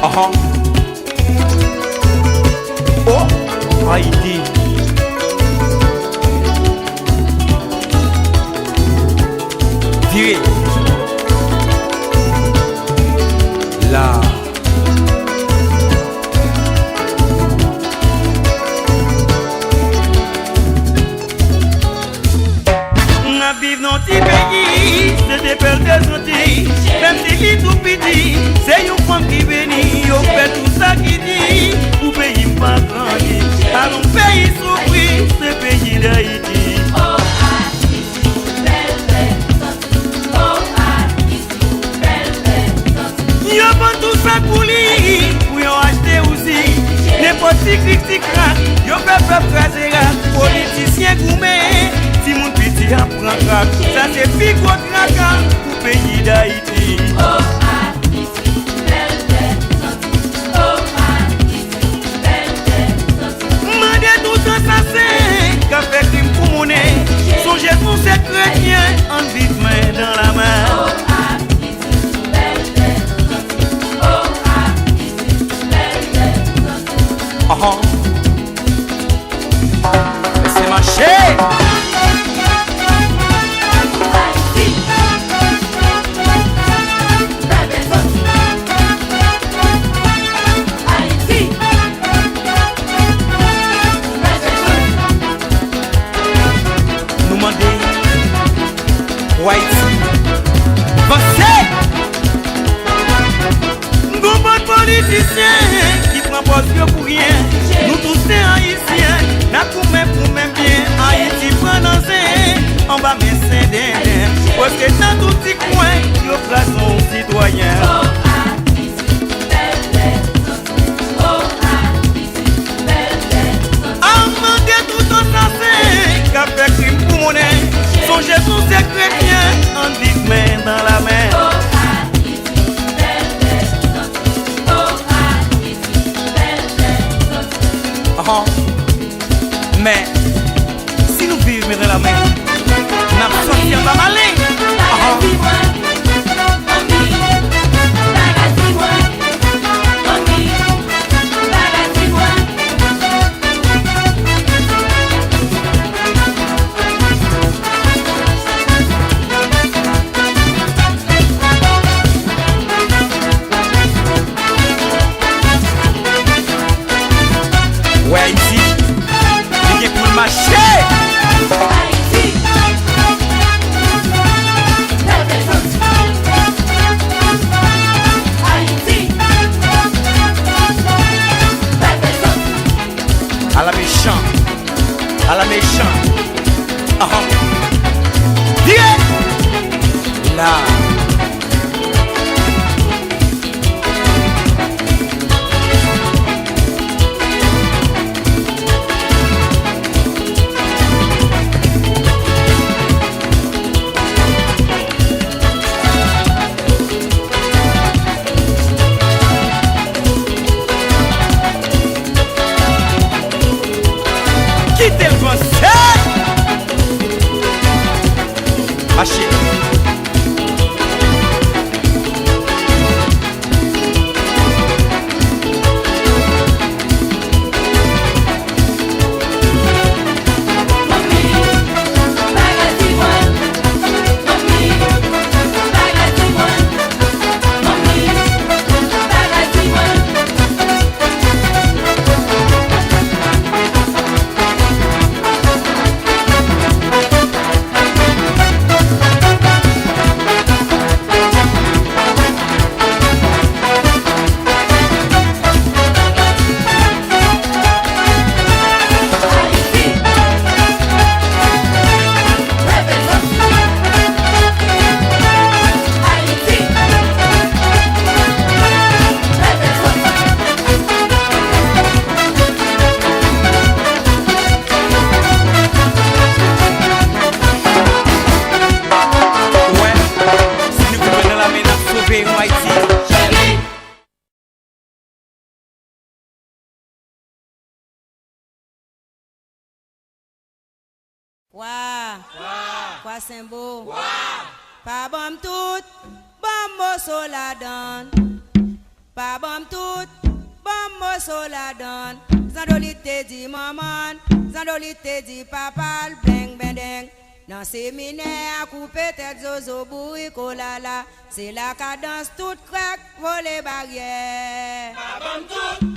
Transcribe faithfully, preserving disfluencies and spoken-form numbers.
Ahan. Oh, Ayiti. Vire. La. N ap viv nan ti peyi, se te pèl de Zantiy. Menm si li tou piti, se yon fanm ki beni. Yo fè tout sa ki di pou peyi m pa grandi. Alon peyi soufri, se peyi Dayiti. Yo vann tout sa pou li, pou yo achte Uzi. Nenpòt ti krik ti krak, yo fè pèp kraze rak. Politisyen goumen, timoun piti ap pran krak. Sa se pi gwo traka pou peyi Dayiti. Mande tout ansasen k ap fè krim pou monnen. Sonje nou se kretyen, ann viv men dan la men. Ahan. Lèse mache! Nou mande pou Ayiti vanse! Gon bann politisyen ki pran pòz yo pou ryen. Nou tout se Ayisyen, n ap goumen pou menm byen. Ayiti pran nan zen, anba men Sendenden. Prèske nan tout ti kwen, yo kraze yon sitwayen. An mande tout ansasen k ap fè krim pou monnen. Sonje nou se kretyen, ann viv men dan la men. Ahan. Men, si nou viv men dan la men, n ap sòti anba malen. Ahan. Wè Ayiti, li gen pou l mache! Ayiti, Ayiti, ala mechan, ala mechan. Ahan. Vire! La. Kite l vanse! Mache! Wè, si nou goumen nan lame, n ap sove yon Ayiti. Wa! Wa! Kwa Senbo! Wa! Pa ban m tout, ban m mo moso ladann. Pa ban m tout, ban m moso ladann. Zandolit te di manman l, Zandolit te di papa l, beng bendeng. Nan seminè a koupe tèt zozo bourik olala. Se la kadans tout krèk vole baryè. Pa ban m tout,